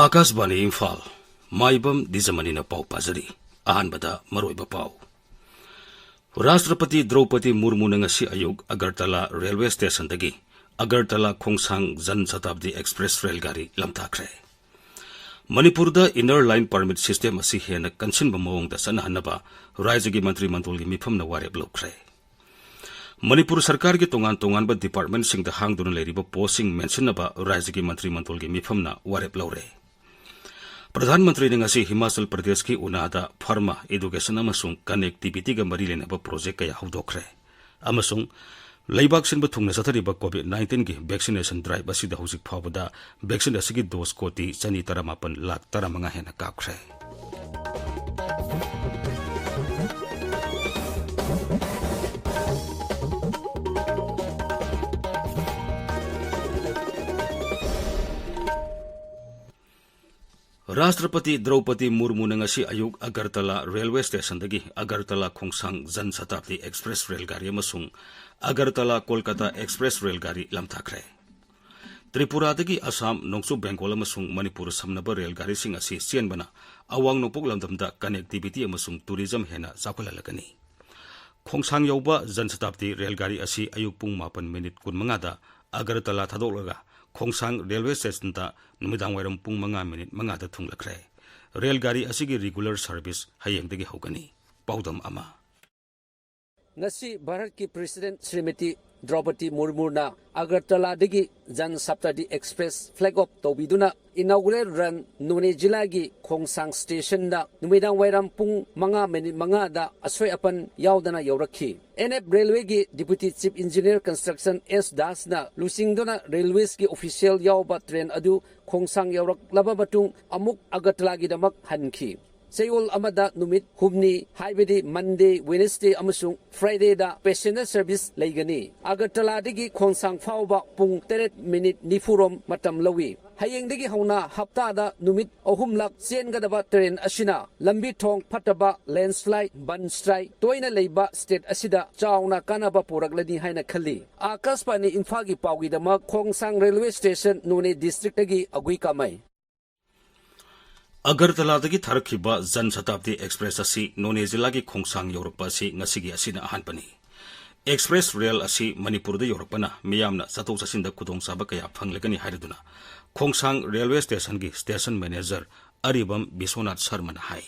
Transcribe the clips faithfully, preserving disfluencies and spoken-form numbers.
ꯑꯥꯀꯥꯁꯕꯥꯅꯤ ꯏꯝꯐꯥꯜ, ꯃꯥꯏꯕꯝ ꯗꯤꯖꯃꯅꯤꯅ ꯄꯥꯎ ꯄꯥꯖꯔꯤ꯫ ꯑꯍꯥꯟꯕꯗ ꯃꯔꯨꯑꯣꯏꯕ ꯄꯥꯎ꯫ ꯔꯥꯁꯇ꯭ꯔꯄꯇꯤ ꯗ꯭ꯔꯧꯄꯗꯤ ꯃꯨꯔꯃꯨꯅ ꯉꯁꯤ ꯑꯌꯨꯛ ꯑꯒꯔꯇꯂꯥ ꯔꯦꯜꯋꯦ ꯁ꯭ꯇꯦꯁꯟꯗꯒꯤ ꯑꯒꯔꯇꯂꯥ ꯈꯣꯡꯁꯥꯡ ꯖꯟ ꯁꯇꯥꯕꯗꯤ ꯑꯦꯛꯁꯄ꯭ꯔꯦꯁ ꯔꯦꯜ ꯒꯥꯔꯤ ꯂꯝꯊꯥꯈ꯭ꯔꯦ꯫ ꯃꯅꯤꯄꯨꯔꯗ ꯏꯅꯔ ꯂꯥꯏꯟ ꯄꯔꯃꯤꯠ ꯁꯤꯁꯇꯦꯝ ꯑꯁꯤ ꯍꯦꯟꯅ ꯀꯟꯁꯤꯟꯕ ꯃꯑꯣꯡꯗ ꯆꯠꯅꯍꯟꯅꯕ ꯔꯥꯖ꯭ꯌꯒꯤ ꯃꯟꯇ꯭ꯔꯤ ꯃꯟꯗꯜꯒꯤ ꯃꯤꯐꯝꯅ ꯋꯥꯔꯦꯞ ꯂꯧꯈ꯭ꯔꯦ꯫ ꯃꯅꯤꯄꯨꯔ ꯁꯔꯀꯥꯔꯒꯤ ꯇꯣꯉꯥꯟ ꯇꯣꯉꯥꯟꯕ ꯗꯤꯄꯥꯔꯠꯃꯦꯟꯠꯁꯤꯡꯗ ꯍꯥꯡꯗꯨꯅ ꯂꯩꯔꯤꯕ ꯄꯣꯁꯁꯤꯡ ꯃꯦꯟꯁꯤꯟꯅꯕ ꯔꯥꯖ꯭ꯌꯒꯤ ꯃꯟꯇ꯭ꯔꯤ ꯃꯟꯗꯜꯒꯤ ꯃꯤꯐꯝꯅ ꯋꯥꯔꯦꯞ ꯂꯧꯔꯦ꯫ ꯄ꯭ꯔꯙꯥꯟ ꯃꯟꯇ꯭ꯔꯤꯅ ꯉꯁꯤ ꯍꯤꯃꯥꯆꯜ ꯄ꯭ꯔꯗꯦꯁꯀꯤ ꯎꯅꯥꯗ ꯐꯥꯔꯃꯥ, ꯏꯗꯨꯀꯦꯁꯟ ꯑꯃꯁꯨꯡ ꯀꯅꯦꯛꯇꯤꯚꯤꯇꯤꯒ ꯃꯔꯤ ꯂꯩꯅꯕ ꯄ꯭ꯔꯣꯖꯦꯛ ꯀꯌꯥ ꯍꯧꯗꯣꯛꯈ꯭ꯔꯦ꯫ ꯑꯃꯁꯨꯡ ꯂꯩꯕꯥꯛ ꯁꯤꯟꯕ ꯊꯨꯡꯅ ꯆꯠꯊꯔꯤꯕ ꯀꯣꯚꯤꯗ ꯅꯥꯏꯟꯇꯤꯟꯒꯤ ꯚꯦꯛꯁꯤꯅꯦꯁꯟ ꯗ꯭ꯔꯥꯏꯚ ꯑꯁꯤꯗ ꯍꯧꯖꯤꯛ ꯐꯥꯎꯕꯗ ꯚꯦꯛꯁꯤꯟ ꯑꯁꯤꯒꯤ ꯗꯣꯁ ꯀꯣꯇꯤ ꯆꯅꯤ ꯇꯔꯥꯃꯥꯄꯟ ꯂꯥꯈ ꯇꯔꯥꯃꯉꯥ ꯍꯦꯟꯅ ꯀꯥꯞꯈ꯭ꯔꯦ꯫ ꯔꯥꯁꯇ꯭ꯔꯄꯇꯤ ꯗ꯭ꯔꯧꯄꯗꯤ ꯃꯨꯔꯃꯨꯅ ꯉꯁꯤ ꯑꯌꯨꯛ ꯑꯒꯔꯇꯂꯥ ꯔꯦꯜꯋꯦ ꯁ꯭ꯇꯦꯁꯟꯗꯒꯤ ꯑꯒꯔꯇꯂꯥ ꯈꯣꯡꯁꯥꯡ ꯖꯟ ꯁꯇꯥꯕꯗꯤ ꯑꯦꯛꯁꯄ꯭ꯔꯦꯁ ꯔꯦꯜ ꯒꯥꯔꯤ ꯑꯃꯁꯨꯡ ꯑꯒꯔꯇꯂꯥ ꯀꯣꯜꯀꯇꯥ ꯑꯦꯛꯁꯄ꯭ꯔꯦꯁ ꯔꯦꯜ ꯒꯥꯔꯤ ꯂꯝꯊꯥꯈ꯭ꯔꯦ꯫ ꯇ꯭ꯔꯤꯄꯨꯔꯥꯗꯒꯤ ꯑꯁꯥꯝ, ꯅꯣꯡꯆꯨꯞ ꯕꯦꯡꯒꯣꯜ ꯑꯃꯁꯨꯡ ꯃꯅꯤꯄꯨꯔ ꯁꯝꯅꯕ ꯔꯦꯜ ꯒꯥꯔꯤꯁꯤꯡ ꯑꯁꯤ ꯆꯦꯟꯕꯅ ꯑꯋꯥꯡ ꯅꯣꯡꯄꯣꯛ ꯂꯝꯗꯝꯗ ꯀꯅꯦꯛꯇꯤꯚꯤꯇꯤ ꯑꯃꯁꯨꯡ ꯇꯨꯔꯤꯖꯝ ꯍꯦꯟꯅ ꯆꯥꯎꯈꯠꯍꯜꯂꯒꯅꯤ꯫ ꯈꯣꯡꯁꯥꯡ ꯌꯧꯕ ꯖꯟ ꯁꯇꯥꯕꯗꯤ ꯔꯦꯜ ꯒꯥꯔꯤ ꯑꯁꯤ ꯑꯌꯨꯛ ꯄꯨꯡ ꯃꯥꯄꯟ ꯃꯤꯅꯤꯠ ꯀꯨꯟꯃꯉꯥꯗ ꯑꯒꯔꯇꯂꯥ ꯊꯥꯗꯣꯛꯂꯒ ꯈꯣꯡꯁꯥꯡ ꯔꯦꯜꯋꯦ ꯁ꯭ꯇꯦꯁꯟꯗ ꯅꯨꯃꯤꯗꯥꯡꯋꯥꯏꯔꯝ ꯄꯨꯡ ꯃꯉꯥ ꯃꯤꯅꯤꯠ ꯃꯉꯥꯗ ꯊꯨꯡꯂꯈ꯭ꯔꯦ꯫ ꯔꯦꯜ ꯒꯥꯔꯤ ꯑꯁꯤꯒꯤ ꯔꯤꯒꯨꯂꯔ ꯁꯔꯚꯤꯁ ꯍꯌꯦꯡꯗꯒꯤ ꯍꯧꯒꯅꯤ꯫ ꯄꯥꯎꯗꯝ ꯑꯃ꯫ ꯉꯁꯤ ꯚꯥꯔꯠꯀꯤ ꯄ꯭ꯔꯦꯁꯤꯗꯦꯟꯠ ꯁ꯭ꯔꯤꯃꯇꯤ ꯗ꯭ꯔꯧꯄꯗꯤ ꯃꯨꯔꯃꯨꯅ ꯑꯒꯔꯇꯂꯥꯗꯒꯤ ꯖꯟ ꯁꯇꯥꯕꯗꯤ ꯑꯦꯛꯁꯄ꯭ꯔꯦꯁ ꯐ꯭ꯂꯦꯒ ꯑꯣꯐ ꯇꯧꯕꯤꯗꯨꯅ ꯏꯅꯣꯒꯨꯔꯦꯜ ꯔꯟ ꯅꯣꯅꯦ ꯖꯤꯂꯥꯒꯤ ꯈꯣꯡꯁꯥꯡ ꯁ꯭ꯇꯦꯁꯟꯗ ꯅꯨꯃꯤꯗꯥꯡ ꯋꯥꯏꯔꯝ ꯄꯨꯡ ꯃꯉꯥ ꯃꯤꯅꯤꯠ ꯃꯉꯥꯗ ꯑꯁꯣꯏ ꯑꯄꯟ ꯌꯥꯎꯗꯅ ꯌꯧꯔꯛꯈꯤ꯫ ꯑꯦꯟ ꯑꯦꯐ ꯔꯦꯜꯋꯦꯒꯤ ꯗꯤꯄ꯭ꯌꯨꯇꯤ ꯆꯤꯐ ꯏꯟꯖꯤꯅꯤꯌꯔ ꯀꯟꯁꯇ꯭ꯔꯛꯁꯟ ꯑꯦꯁ ꯗꯥꯁꯅ ꯂꯨꯆꯤꯡꯗꯨꯅ ꯔꯦꯜꯋꯦꯁꯀꯤ ꯑꯣꯐꯤꯁꯤꯌꯦꯜ ꯌꯥꯎꯕ ꯇ꯭ꯔꯦꯟ ꯑꯗꯨ ꯈꯣꯡꯁꯥꯡ ꯌꯧꯔꯛꯂꯕ ꯃꯇꯨꯡ ꯑꯃꯨꯛ ꯑꯒꯔꯇꯂꯥꯒꯤꯗꯃꯛ ꯍꯟꯈꯤ꯫ ꯆꯌꯣꯜ ꯑꯃꯗ ꯅꯨꯃꯤꯠ ꯍꯨꯝꯅꯤ, ꯍꯥꯏꯕꯗꯤ ꯃꯟꯗꯦ, ꯋꯦꯅꯁꯗꯦ ꯑꯃꯁꯨꯡ ꯐ꯭ꯔꯥꯏꯗꯦꯗ ꯄꯦꯁꯦꯟꯖꯔ ꯁꯔꯚꯤꯁ ꯂꯩꯒꯅꯤ꯫ ꯑꯒꯔꯇꯂꯥꯗꯒꯤ ꯈꯣꯡꯁꯥꯡ ꯐꯥꯎꯕ ꯄꯨꯡ ꯇꯔꯦꯠ ꯃꯤꯅꯤꯠ ꯅꯤꯐꯨ ꯔꯣꯝ ꯃꯇꯝ ꯂꯧꯏ꯫ ꯍꯌꯦꯡꯗꯒꯤ ꯍꯧꯅ ꯍꯞꯇꯥꯗ ꯅꯨꯃꯤꯠ ꯑꯍꯨꯝꯂꯛ ꯆꯦꯟꯒꯗꯕ ꯇ꯭ꯔꯦꯟ ꯑꯁꯤꯅ ꯂꯝꯕꯤ ꯊꯣꯡ ꯐꯠꯇꯕ, ꯂꯦꯟꯁꯂꯥꯏꯗ, ꯕꯟ ꯁ꯭ꯇ꯭ꯔꯥꯏꯛ ꯇꯣꯏꯅ ꯂꯩꯕ ꯁ꯭ꯇꯦꯠ ꯑꯁꯤꯗ ꯆꯥꯎꯅ ꯀꯥꯟꯅꯕ ꯄꯨꯔꯛꯂꯅꯤ ꯍꯥꯏꯅ ꯈꯜꯂꯤ꯫ ꯑꯥꯀꯥꯁꯕꯥꯅꯤ ꯏꯝꯐꯥꯜꯒꯤ ꯄꯥꯎꯒꯤꯗꯃꯛ ꯈꯣꯡꯁꯥꯡ ꯔꯦꯜꯋꯦ ꯁ꯭ꯇꯦꯁꯟ, ꯅꯣꯅꯦ ꯗꯤꯁꯇ꯭ꯔꯤꯛꯇꯒꯤ ꯑꯒꯨꯏ ꯀꯥꯃꯩ꯫ ꯑꯒꯔꯇꯂꯥꯗꯒꯤ ꯊꯥꯔꯛꯈꯤꯕ ꯖꯟ ꯁꯇꯥꯕꯗꯤ ꯑꯦꯛꯁꯄ꯭ꯔꯦꯁ ꯑꯁꯤ ꯅꯣꯅꯦ ꯖꯤꯂꯥꯒꯤ ꯈꯣꯡꯁꯥꯡ ꯌꯧꯔꯛꯄ ꯑꯁꯤ ꯉꯁꯤꯒꯤ ꯑꯁꯤꯅ ꯑꯍꯥꯟꯕꯅꯤ꯫ ꯑꯦꯛꯁꯄ꯭ꯔꯦꯁ ꯔꯦꯜ ꯑꯁꯤ ꯃꯅꯤꯄꯨꯔꯗ ꯌꯧꯔꯛꯄꯅ ꯃꯤꯌꯥꯝꯅ ꯆꯠꯊꯣꯛ ꯆꯠꯁꯤꯟꯗ ꯈꯨꯗꯣꯡꯆꯥꯕ ꯀꯌꯥ ꯐꯪꯂꯒꯅꯤ ꯍꯥꯏꯔꯗꯨꯅ ꯈꯣꯡꯁꯥꯡ ꯔꯦꯜꯋꯦ ꯁ꯭ꯇꯦꯁꯟꯒꯤ ꯁ꯭ꯇꯦꯁꯟ ꯃꯦꯅꯦꯖꯔ ꯑꯔꯤꯕꯝ ꯕꯤꯁ꯭ꯋꯅꯥꯊ ꯁꯔꯃꯅ ꯍꯥꯏ꯫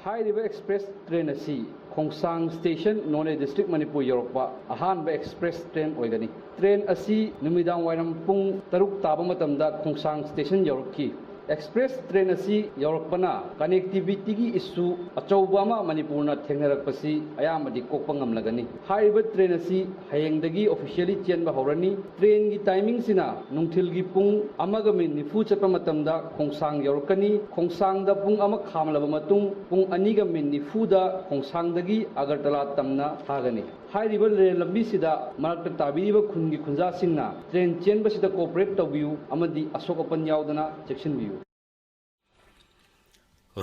ꯍꯥꯏꯔꯤꯕ ꯑꯦꯛꯁꯄ꯭ꯔꯦꯁ ꯇ꯭ꯔꯦꯟ ꯑꯁꯤ ꯈꯣꯡꯁꯥꯡ ꯁ꯭ꯇꯦꯁꯟ, ꯅꯣꯅꯦ ꯗꯤꯁꯇ꯭ꯔꯤꯛ, ꯃꯅꯤꯄꯨꯔ ꯌꯧꯔꯛꯄ ꯑꯍꯥꯟꯕ ꯑꯦꯛꯁꯄ꯭ꯔꯦꯁ ꯇ꯭ꯔꯦꯟ ꯑꯣꯏꯒꯅꯤ꯫ ꯇ꯭ꯔꯦꯟ ꯑꯁꯤ ꯅꯨꯃꯤꯗꯥꯡ ꯋꯥꯏꯔꯝ ꯄꯨꯡ ꯇꯔꯨꯛ ꯇꯥꯕ ꯃꯇꯝꯗ ꯈꯣꯡꯁꯥꯡ ꯁ꯭ꯇꯦꯁꯟ ꯌꯧꯔꯛꯈꯤ꯫ ꯑꯦꯛꯁꯄ꯭ꯔꯦꯁ ꯇ꯭ꯔꯦꯟ ꯑꯁꯤ ꯌꯧꯔꯛꯄꯅ ꯀꯅꯦꯛꯇꯤꯚꯤꯇꯤꯒꯤ ꯏꯁꯨ ꯑꯆꯧꯕ ꯑꯃ ꯃꯅꯤꯄꯨꯔꯅ ꯊꯦꯡꯅꯔꯛꯄꯁꯤ ꯑꯌꯥꯝꯕꯗꯤ ꯀꯣꯛꯄ ꯉꯝꯂꯒꯅꯤ꯫ ꯍꯥꯏꯔꯤꯕ ꯇ꯭ꯔꯦꯟ ꯑꯁꯤ ꯍꯌꯦꯡꯗꯒꯤ ꯑꯣꯐꯤꯁꯤꯌꯦꯜꯂꯤ ꯆꯦꯟꯕ ꯍꯧꯔꯅꯤ꯫ ꯇ꯭ꯔꯦꯟꯒꯤ ꯇꯥꯏꯃꯤꯡꯁꯤꯅ ꯅꯨꯡꯊꯤꯜꯒꯤ ꯄꯨꯡ ꯑꯃꯒ ꯃꯤꯅꯤꯠ ꯅꯤꯐꯨ ꯆꯠꯄ ꯃꯇꯝꯗ ꯈꯣꯡꯁꯥꯡ ꯌꯧꯔꯛꯀꯅꯤ꯫ ꯈꯣꯡꯁꯥꯡꯗ ꯄꯨꯡ ꯑꯃ ꯈꯥꯝꯂꯕ ꯃꯇꯨꯡ, ꯄꯨꯡ ꯑꯅꯤꯒ ꯃꯤꯅꯤꯠ ꯅꯤꯐꯨꯗ ꯈꯣꯡꯁꯥꯡꯗꯒꯤ ꯑꯒꯔꯇꯂꯥ ꯇꯝꯅ ꯊꯥꯒꯅꯤ꯫ ꯍꯥꯏꯔꯤꯕ ꯔꯦꯜ ꯂꯝꯕꯤꯁꯤꯗ ꯃꯔꯛꯇ ꯇꯥꯕꯤꯔꯤꯕ ꯈꯨꯟꯒꯤ ꯈꯨꯟꯖꯥꯁꯤꯡꯅ ꯇ꯭ꯔꯦꯟ ꯆꯦꯟꯕꯁꯤꯗ ꯀꯣꯑꯣꯄꯔꯦꯠ ꯇꯧꯕꯤꯌꯨ ꯑꯃꯗꯤ ꯑꯁꯣꯛ ꯑꯄꯟ ꯌꯥꯎꯗꯅ ꯆꯦꯛꯁꯤꯟꯕꯤꯌꯨ꯫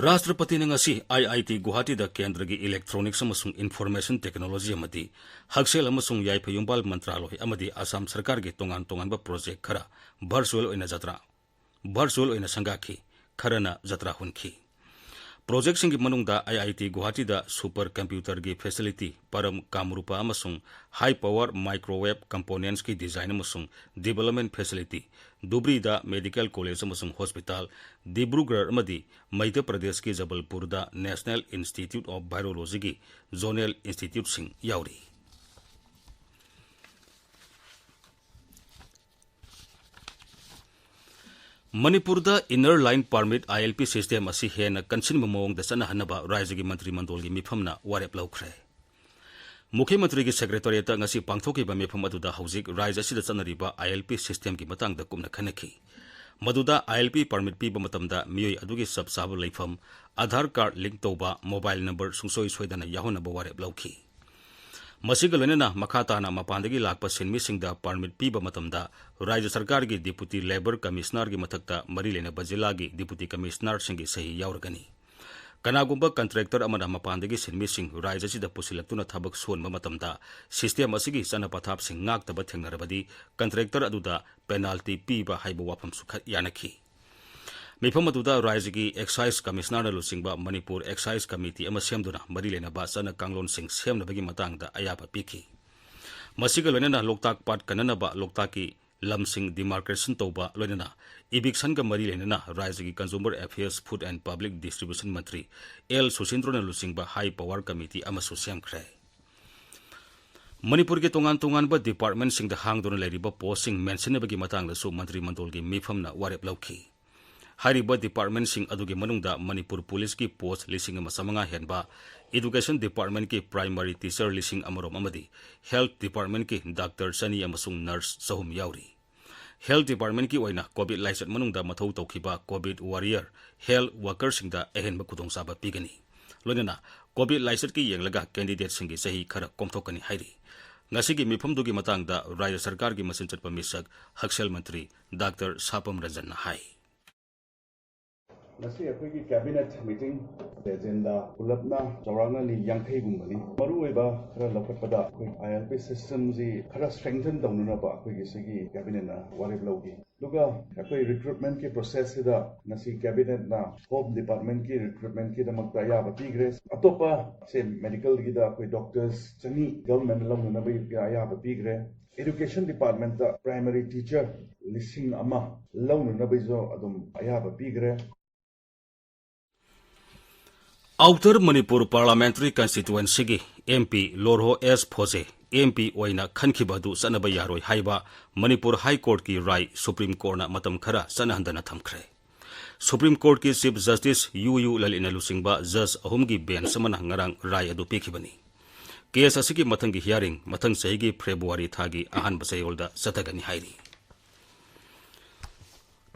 ꯔꯥꯁꯇ꯭ꯔꯄꯇꯤꯅ ꯉꯁꯤ ꯑꯥꯏ ꯑꯥꯏ ꯇꯤ ꯒꯨꯋꯥꯍꯥꯇꯤꯗ ꯀꯦꯟꯗ꯭ꯔꯒꯤ ꯏꯂꯦꯛꯇ꯭ꯔꯣꯅꯤꯛꯁ ꯑꯃꯁꯨꯡ ꯏꯟꯐꯣꯔꯃꯦꯁꯟ ꯇꯦꯛꯅꯣꯂꯣꯖꯤ ꯑꯃꯗꯤ ꯍꯛꯁꯦꯜ ꯑꯃꯁꯨꯡ ꯌꯥꯏꯐ ꯌꯨꯝꯕꯥꯜ ꯃꯟꯇ꯭ꯔꯥꯂꯣꯏ ꯑꯃꯗꯤ ꯑꯁꯥꯝ ꯁꯔꯀꯥꯔꯒꯤ ꯇꯣꯉꯥꯟ ꯇꯣꯉꯥꯟꯕ ꯄ꯭ꯔꯣꯖꯦꯛ ꯈꯔ ꯚꯔꯆꯨꯑꯦꯜ ꯑꯣꯏꯅ ꯖꯇ꯭ꯔꯥ, ꯚꯔꯆꯨꯑꯦꯜ ꯑꯣꯏꯅ ꯁꯪꯒꯥꯈꯤ, ꯈꯔꯅ ꯖꯇ꯭ꯔꯥ ꯍꯨꯟꯈꯤ꯫ ꯄ꯭ꯔꯣꯖꯦꯛꯁꯤꯡꯒꯤ ꯃꯅꯨꯡꯗ ꯑꯥꯏ ꯑꯥꯏ ꯇꯤ ꯒꯨꯋꯥꯍꯥꯇꯤꯗ ꯁꯨꯄꯔ ꯀꯝꯄ꯭ꯌꯨꯇꯔꯒꯤ ꯐꯦꯁꯤꯂꯤꯇꯤ, ꯄꯔꯝ ꯀꯥꯃꯔꯨꯄꯥ ꯑꯃꯁꯨꯡ ꯍꯥꯏ ꯄꯥꯋꯔ ꯃꯥꯏꯀ꯭ꯔꯣꯋꯦꯕ ꯀꯝꯄꯣꯅꯦꯟꯠꯁꯀꯤ ꯗꯤꯖꯥꯏꯟ ꯑꯃꯁꯨꯡ ꯗꯤꯕꯦꯂꯞꯃꯦꯟꯠ ꯐꯦꯁꯤꯂꯤꯇꯤ, ꯙꯨꯕ꯭ꯔꯤꯗ ꯃꯦꯗꯤꯀꯦꯜ ꯀꯣꯂꯦꯖ ꯑꯃꯁꯨꯡ ꯍꯣꯁꯄꯤꯇꯥꯜ, ꯗꯤꯕ꯭ꯔꯨꯒꯔ ꯑꯃꯗꯤ ꯃꯩꯙ꯭ꯌ ꯄ꯭ꯔꯗꯦꯁꯀꯤ ꯖꯕꯜꯄꯨꯔꯗ ꯅꯦꯁꯅꯦꯜ ꯏꯟꯁꯇꯤꯇ꯭ꯌꯨꯠ ꯑꯣꯐ ꯚꯥꯏꯔꯣꯂꯣꯖꯤꯒꯤ ꯖꯣꯅꯦꯜ ꯏꯟꯁꯇꯤꯇ꯭ꯌꯨꯠꯁꯤꯡ ꯌꯥꯎꯔꯤ꯫ ꯃꯅꯤꯄꯨꯔꯗ ꯏꯟꯅꯔ ꯂꯥꯏꯟ ꯄꯥꯔꯃꯤꯠ, ꯑꯥꯏ ꯑꯦꯜ ꯄꯤ, ꯁꯤꯁꯇꯦꯝ ꯑꯁꯤ ꯍꯦꯟꯅ ꯀꯟꯁꯤꯟꯕ ꯃꯑꯣꯡꯗ ꯆꯠꯅꯍꯟꯅꯕ ꯔꯥꯖ꯭ꯌꯒꯤ ꯃꯟꯇ꯭ꯔꯤ ꯃꯟꯗꯣꯜꯒꯤ ꯃꯤꯐꯝꯅ ꯋꯥꯔꯦꯞ ꯂꯧꯈ꯭ꯔꯦ꯫ ꯃꯨꯈ꯭ꯌ ꯃꯟꯇ꯭ꯔꯤꯒꯤ ꯁꯦꯀ꯭ꯔꯦꯇꯔꯤꯌꯦꯠꯇ ꯉꯁꯤ ꯄꯥꯡꯊꯣꯛꯈꯤꯕ ꯃꯤꯐꯝ ꯑꯗꯨꯗ ꯍꯧꯖꯤꯛ ꯔꯥꯖ꯭ꯌ ꯑꯁꯤꯗ ꯆꯠꯅꯔꯤꯕ ꯑꯥꯏ ꯑꯦꯜ ꯄꯤ ꯁꯤꯁꯇꯦꯝꯒꯤ ꯃꯇꯥꯡꯗ ꯀꯨꯞꯅ ꯈꯟꯅꯈꯤ꯫ ꯃꯗꯨꯗ ꯑꯥꯏ ꯑꯦꯜ ꯄꯤ ꯄꯥꯔꯃꯤꯠ ꯄꯤꯕ ꯃꯇꯝꯗ ꯃꯤꯑꯣꯏ ꯑꯗꯨꯒꯤ ꯆꯞ ꯆꯥꯕ ꯂꯩꯐꯝ, ꯑꯥꯙꯥꯔ ꯀꯥꯔꯗ ꯂꯤꯡꯛ ꯇꯧꯕ, ꯃꯣꯕꯥꯏꯜ ꯅꯝꯕꯔ ꯁꯨꯡꯁꯣꯏ ꯁꯣꯏꯗꯅ ꯌꯥꯎꯍꯟꯅꯕ ꯋꯥꯔꯦꯞ ꯂꯧꯈꯤ꯫ ꯃꯁꯤꯒ ꯂꯣꯏꯅꯅ ꯃꯈꯥ ꯇꯥꯅ ꯃꯄꯥꯟꯗꯒꯤ ꯂꯥꯛꯄ ꯁꯤꯟꯃꯤꯁꯤꯡꯗ permit ꯄꯤꯕ ꯃꯇꯝꯗ ꯔꯥꯖ꯭ꯌ ꯁꯔꯀꯥꯔꯒꯤ Deputy Labour Commissionerꯒꯤ ꯃꯊꯛꯇ ꯃꯔꯤ ꯂꯩꯅꯕ ꯖꯤꯂꯥꯒꯤ Deputy Commissionerꯁꯤꯡꯒꯤ ꯁꯍꯤ ꯌꯥꯎꯔꯒꯅꯤ꯫ ꯀꯅꯥꯒꯨꯝꯕ contractor ꯑꯃꯅ ꯃꯄꯥꯟꯗꯒꯤ ꯁꯤꯟꯃꯤꯁꯤꯡ ꯔꯥꯖ꯭ꯌ ꯑꯁꯤꯗ ꯄꯨꯁꯤꯜꯂꯛꯇꯨꯅ ꯊꯕꯛ ꯁꯨꯍꯟꯕ ꯃꯇꯝꯗ system ꯑꯁꯤꯒꯤ ꯆꯠꯅ ꯄꯊꯥꯞꯁꯤꯡ ꯉꯥꯛꯇꯕ ꯊꯦꯡꯅꯔꯕꯗꯤ contractor ꯑꯗꯨꯗ penalty ꯄꯤꯕ ꯍꯥꯏꯕ ꯋꯥꯐꯝꯁꯨ ꯈ-, ꯌꯥꯅꯈꯤ꯫ ꯃꯤꯐꯝ ꯑꯗꯨꯗ ꯔꯥꯖ꯭ꯌꯒꯤ Excise Commissionerꯅ ꯂꯨꯆꯤꯡꯕ ꯃꯅꯤꯄꯨꯔ Excise Committee ꯑꯃ ꯁꯦꯝꯗꯨꯅ ꯃꯔꯤ ꯂꯩꯅꯕ ꯆꯠꯅ ꯀꯥꯡꯂꯣꯟꯁꯤꯡ ꯁꯦꯝꯅꯕꯒꯤ ꯃꯇꯥꯡꯗ ꯑꯌꯥꯕ ꯄꯤꯈꯤ꯫ ꯃꯁꯤꯒ ꯂꯣꯏꯅꯅ ꯂꯣꯛꯇꯥꯛ ꯄꯥꯠ ꯀꯟꯅꯅꯕ ꯂꯣꯛꯇꯥꯛꯀꯤ ꯂꯝꯁꯤꯡ demarcation ꯇꯧꯕ, ꯂꯣꯏꯅꯅ evictionꯒ ꯃꯔꯤ ꯂꯩꯅꯅ ꯔꯥꯖ꯭ꯌꯒꯤ Consumer Affairs, Food and Public Distribution Mantri L ꯁꯨꯁꯤꯟꯗ꯭ꯔꯣꯅ ꯂꯨꯆꯤꯡꯕ High Power Committee ꯑꯃꯁꯨ ꯁꯦꯝꯈ꯭ꯔꯦ꯫ ꯃꯅꯤꯄꯨꯔꯒꯤ ꯇꯣꯉꯥꯟ ꯇꯣꯉꯥꯟꯕ departmentꯁꯤꯡꯗ ꯍꯥꯡꯗꯨꯅ ꯂꯩꯔꯤꯕ postꯁꯤꯡ ꯃꯦꯟꯁꯤꯟꯅꯕꯒꯤ ꯃꯇꯥꯡꯗꯁꯨ ꯃꯟꯇ꯭ꯔꯤ ꯃꯟꯗꯣꯜꯒꯤ ꯃꯤꯐꯝꯅ ꯋꯥꯔꯦꯞ ꯂꯧꯈꯤ꯫ ꯍꯥꯏꯔꯤꯕ departmentꯁꯤꯡ ꯑꯗꯨꯒꯤ ꯃꯅꯨꯡꯗ ꯃꯅꯤꯄꯨꯔ ꯄꯨꯂꯤꯁꯀꯤ post ꯂꯤꯁꯤꯡ ꯑꯃ ꯆꯥꯃꯉꯥ ꯍꯦꯟꯕ, Education Departmentꯀꯤ primary teacher ꯂꯤꯁꯤꯡ ꯑꯃꯔꯣꯝ ꯑꯃꯗꯤ Health Departmentꯀꯤ doctor ꯆꯅꯤ ꯑꯃꯁꯨꯡ nurse ꯆꯍꯨꯝ ꯌꯥꯎꯔꯤ꯫ Health Departmentꯀꯤ ꯑꯣꯏꯅ COVID ꯂꯥꯏꯆꯠ ꯃꯅꯨꯡꯗ ꯃꯊꯧ ꯇꯧꯈꯤꯕ COVID warrior health workerꯁꯤꯡꯗ ꯑꯍꯦꯟꯕ ꯈꯨꯗꯣꯡꯆꯥꯕ ꯄꯤꯒꯅꯤ꯫ ꯂꯣꯏꯅꯅ COVID ꯂꯥꯏꯆꯠꯀꯤ ꯌꯦꯡꯂꯒ candidateꯁꯤꯡꯒꯤ ꯆꯍꯤ ꯈꯔ ꯀꯣꯝꯊꯣꯛꯀꯅꯤ ꯍꯥꯏꯔꯤ꯫ ꯉꯁꯤꯒꯤ ꯃꯤꯐꯝꯗꯨꯒꯤ ꯃꯇꯥꯡꯗ ꯔꯥꯖ꯭ꯌ ꯁꯔꯀꯥꯔꯒꯤ ꯃꯆꯤꯟ ꯆꯠꯄ ꯃꯤꯁꯛ ꯍꯛꯁꯦꯜ ꯃꯟꯇ꯭ꯔꯤ doctor ꯁꯥꯄꯝ ꯔꯟꯖꯟꯅ ꯍꯥꯏ꯫ ꯉꯁꯤ ꯑꯩꯈꯣꯏꯒꯤ cabinet meeting agenda ꯄꯨꯂꯞꯅ ꯆꯥꯎꯔꯥꯛꯅ ꯃꯤ ꯌꯥꯡꯈꯩꯒꯨꯝꯕꯅꯤ꯫ ꯃꯔꯨꯑꯣꯏꯕ ꯈꯔ ꯂꯧꯈꯠꯄꯗ ꯑꯩꯈꯣꯏ ILP systemꯁꯤ ꯈꯔ strengthen ꯇꯧꯅꯅꯕ ꯑꯩꯈꯣꯏꯒꯤ ꯁꯤꯒꯤ cabinetꯅ ꯋꯥꯔꯦꯞ ꯂꯧꯈꯤ꯫ ꯑꯗꯨꯒ ꯑꯩꯈꯣꯏ recruitmentꯀꯤ processꯁꯤꯗ ꯉꯁꯤ cabinetꯅ Home Departmentꯀꯤ recruitmentꯀꯤꯗꯃꯛꯇ ꯑꯌꯥꯕ ꯄꯤꯈ꯭ꯔꯦ꯫ ꯑꯇꯣꯞꯄ ꯁꯦ medicalꯒꯤꯗ ꯑꯩꯈꯣꯏ doctors ꯆꯅꯤ governmentꯅ ꯂꯧꯅꯅꯕ ꯑꯌꯥꯕ ꯄꯤꯈ꯭ꯔꯦ꯫ Education Departmentꯇ primary teacher ꯂꯤꯁꯤꯡ ꯑꯃ ꯂꯧꯅꯅꯕꯒꯤꯁꯨ ꯑꯗꯨꯝ ꯑꯌꯥꯕ ꯄꯤꯈ꯭ꯔꯦ꯫ Outer Manipur Parliamentary Constituencyꯒꯤ MP ꯂꯣꯔꯍꯣ ꯑꯦꯁ ꯐꯣꯖꯦ MP ꯑꯣꯏꯅ ꯈꯟꯈꯤꯕ ꯑꯗꯨ ꯆꯠꯅꯕ ꯌꯥꯔꯣꯏ ꯍꯥꯏꯕ ꯃꯅꯤꯄꯨꯔ High Courtꯀꯤ ꯔꯥꯏ Supreme Courtꯅ ꯃꯇꯝ ꯈꯔ ꯆꯠꯅꯍꯟꯗꯅ ꯊꯝꯈ꯭ꯔꯦ꯫ Supreme Courtꯀꯤ Chief Justice ꯌꯨ ꯌꯨ ꯂꯂꯤꯠꯅ ꯂꯨꯆꯤꯡꯕ judge ꯑꯍꯨꯝꯒꯤ bench ꯑꯃꯅ ꯉꯔꯥꯡ ꯔꯥꯏ ꯑꯗꯨ ꯄꯤꯈꯤꯕꯅꯤ꯫ Case ꯑꯁꯤꯒꯤ ꯃꯊꯪꯒꯤ hearing ꯃꯊꯪ ꯆꯍꯤꯒꯤ February ꯊꯥꯒꯤ ꯑꯍꯥꯟꯕ ꯆꯌꯣꯜꯗ ꯆꯠꯊꯒꯅꯤ ꯍꯥꯏꯔꯤ꯫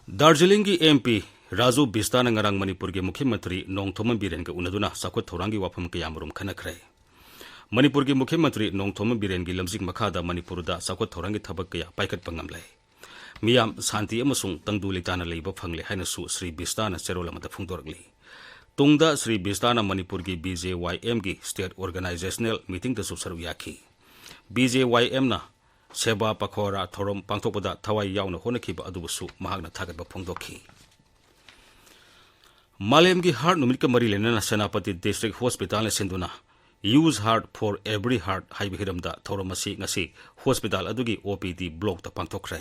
ꯗꯥꯔꯖꯤꯂꯤꯡꯒꯤ MP ꯔꯥꯖꯨ ꯕꯤꯁꯇꯥꯅ ꯉꯔꯥꯡ ꯃꯅꯤꯄꯨꯔꯒꯤ ꯃꯨꯈ꯭ꯌ ꯃꯟꯇ꯭ꯔꯤ ꯅꯣꯡꯊꯣꯝꯕꯝ ꯕꯤꯔꯦꯟꯒ ꯎꯅꯗꯨꯅ ꯆꯥꯎꯈꯠ ꯊꯧꯔꯥꯡꯒꯤ ꯋꯥꯐꯝ ꯀꯌꯥꯃꯔꯨꯝ ꯈꯟꯅꯈ꯭ꯔꯦ꯫ ꯃꯅꯤꯄꯨꯔꯒꯤ ꯃꯨꯈ꯭ꯌ ꯃꯟꯇ꯭ꯔꯤ ꯅꯣꯡꯊꯣꯝꯕꯝ ꯕꯤꯔꯦꯟꯒꯤ ꯂꯝꯖꯤꯡ ꯃꯈꯥꯗ ꯃꯅꯤꯄꯨꯔꯗ ꯆꯥꯎꯈꯠ ꯊꯧꯔꯥꯡꯒꯤ ꯊꯕꯛ ꯀꯌꯥ ꯄꯥꯏꯈꯠꯄ ꯉꯝꯂꯦ꯫ ꯃꯤꯌꯥꯝ ꯁꯥꯟꯇꯤ ꯑꯃꯁꯨꯡ ꯇꯪꯗꯨ ꯂꯩꯇꯥꯅ ꯂꯩꯕ ꯐꯪꯂꯦ ꯍꯥꯏꯅꯁꯨ ꯁ꯭ꯔꯤ ꯕꯤꯁꯇꯥꯅ ꯆꯦꯔꯣꯜ ꯑꯃꯗ ꯐꯣꯡꯗꯣꯔꯛꯂꯤ꯫ ꯇꯨꯡꯗ ꯁ꯭ꯔꯤ ꯕꯤꯁꯇꯥꯅ ꯃꯅꯤꯄꯨꯔꯒꯤ BJYMꯒꯤ state organizational meetingꯗꯁꯨ ꯁꯔꯨꯛ ꯌꯥꯈꯤ꯫ BJYMꯅ ꯁꯦꯕꯥ ꯄꯈꯣꯔꯥ ꯊꯧꯔꯝ ꯄꯥꯡꯊꯣꯛꯄꯗ ꯊꯋꯥꯏ ꯌꯥꯎꯅ ꯍꯣꯠꯅꯈꯤꯕ ꯑꯗꯨꯕꯨꯁꯨ ꯃꯍꯥꯛꯅ ꯊꯥꯒꯠꯄ ꯐꯣꯡꯗꯣꯛꯈꯤ꯫ ꯃꯥꯂꯦꯝꯒꯤ heart ꯅꯨꯃꯤꯠꯀ ꯃꯔꯤ ꯂꯩꯅꯅ ꯁꯦꯅꯥꯄꯇꯤ district hospitalꯅ ꯁꯤꯟꯗꯨꯅ Use Heart for Every Heart ꯍꯥꯏꯕ ꯍꯤꯔꯝꯗ ꯊꯧꯔꯝ ꯑꯁꯤ ꯉꯁꯤ hospital ꯑꯗꯨꯒꯤ OPD blockꯇ ꯄꯥꯡꯊꯣꯛꯈ꯭ꯔꯦ꯫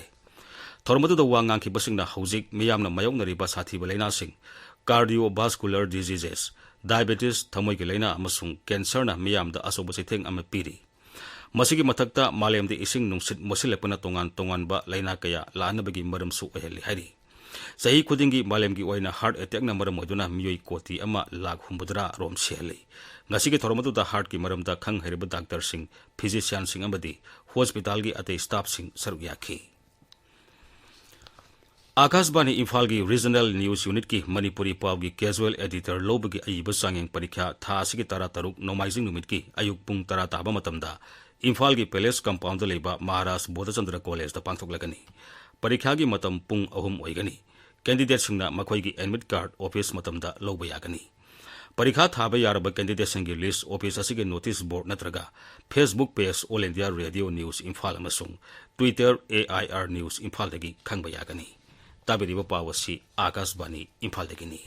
ꯊꯧꯔꯝ ꯑꯗꯨꯗ ꯋꯥ ꯉꯥꯡꯈꯤꯕꯁꯤꯡꯅ ꯍꯧꯖꯤꯛ ꯃꯤꯌꯥꯝꯅ ꯃꯥꯌꯣꯛꯅꯔꯤꯕ ꯁꯥꯊꯤꯕ ꯂꯥꯏꯅꯥꯁꯤꯡ, cardiovascular diseases, diabetes, ꯊꯃꯣꯏꯒꯤ ꯂꯥꯏꯅꯥ ꯑꯃꯁꯨꯡ cancerꯅ ꯃꯤꯌꯥꯝꯗ ꯑꯆꯧꯕ ꯆꯩꯊꯦꯡ ꯑꯃ ꯄꯤꯔꯤ꯫ ꯃꯁꯤꯒꯤ ꯃꯊꯛꯇ ꯃꯥꯂꯦꯝꯗ ꯏꯁꯤꯡ ꯅꯨꯡꯁꯤꯠ ꯃꯣꯠꯁꯤꯜꯂꯛꯄꯅ ꯇꯣꯉꯥꯟ ꯇꯣꯉꯥꯟꯕ ꯂꯥꯏꯅꯥ ꯀꯌꯥ ꯂꯥꯛꯅꯕꯒꯤ ꯃꯔꯝꯁꯨ ꯑꯣꯏꯍꯜꯂꯤ ꯍꯥꯏꯔꯤ꯫ ꯆꯍꯤ ꯈꯨꯗꯤꯡꯒꯤ ꯃꯥꯂꯦꯝꯒꯤ ꯑꯣꯏꯅ heart attackꯅ ꯃꯔꯝ ꯑꯣꯏꯗꯨꯅ ꯃꯤꯑꯣꯏ ꯀꯣꯇꯤ ꯑꯃ ꯂꯥꯈ ꯍꯨꯝꯐꯨꯇꯔꯥ ꯔꯣꯝ ꯁꯤꯍꯜꯂꯤ꯫ ꯉꯁꯤꯒꯤ ꯊꯧꯔꯝ ꯑꯗꯨꯗ heartꯀꯤ ꯃꯔꯝꯗ ꯈꯪ ꯍꯩꯔꯕ doctorꯁꯤꯡ, physicianꯁꯤꯡ ꯑꯃꯗꯤ hospitalꯒꯤ ꯑꯇꯩ staffꯁꯤꯡ ꯁꯔꯨꯛ ꯌꯥꯈꯤ꯫ ꯑꯥꯀꯥꯁꯕꯥꯅꯤ ꯏꯝꯐꯥꯜꯒꯤ regional news unitꯀꯤ ꯃꯅꯤꯄꯨꯔꯤ ꯄꯥꯎꯒꯤ casual editor ꯂꯧꯕꯒꯤ ꯑꯏꯕ ꯆꯥꯡꯌꯦꯡ ꯄꯔꯤꯈ꯭ꯌꯥ ꯊꯥ ꯑꯁꯤꯒꯤ ꯇꯔꯥꯇꯔꯨꯛ ꯅꯣꯡꯃꯥꯏꯖꯤꯡ ꯅꯨꯃꯤꯠꯀꯤ ꯑꯌꯨꯛ ꯄꯨꯡ ꯇꯔꯥ ꯇꯥꯕ ꯃꯇꯝꯗ ꯏꯝꯐꯥꯜꯒꯤ Palace compoundꯗ ꯂꯩꯕ ꯃꯍꯥꯔꯥꯖ ꯕꯣꯙꯆꯟꯗ꯭ꯔ collegeꯇ ꯄꯥꯡꯊꯣꯛꯂꯒꯅꯤ꯫ ꯄꯔꯤꯈ꯭ꯌꯥꯒꯤ ꯃꯇꯝ ꯄꯨꯡ ꯑꯍꯨꯝ ꯑꯣꯏꯒꯅꯤ꯫ Candidateꯁꯤꯡꯅ ꯃꯈꯣꯏꯒꯤ admit card office ꯃꯇꯝꯗ ꯂꯧꯕ ꯌꯥꯒꯅꯤ꯫ ꯄꯔꯤꯈꯥ ꯊꯥꯕ ꯌꯥꯔꯕ candidateꯁꯤꯡꯒꯤ list office ꯑꯁꯤꯒꯤ notice board ꯅꯠꯇ꯭ꯔꯒ Facebook page All India Radio News Imphal ꯑꯃꯁꯨꯡ Twitter AIR News ꯏꯝꯐꯥꯜꯗꯒꯤ ꯈꯪꯕ ꯌꯥꯒꯅꯤ꯫ ꯇꯥꯕꯤꯔꯤꯕ ꯄꯥꯎ ꯑꯁꯤ ꯑꯥꯀꯥꯁꯕꯥꯅꯤ ꯏꯝꯐꯥꯜꯗꯒꯤꯅꯤ꯫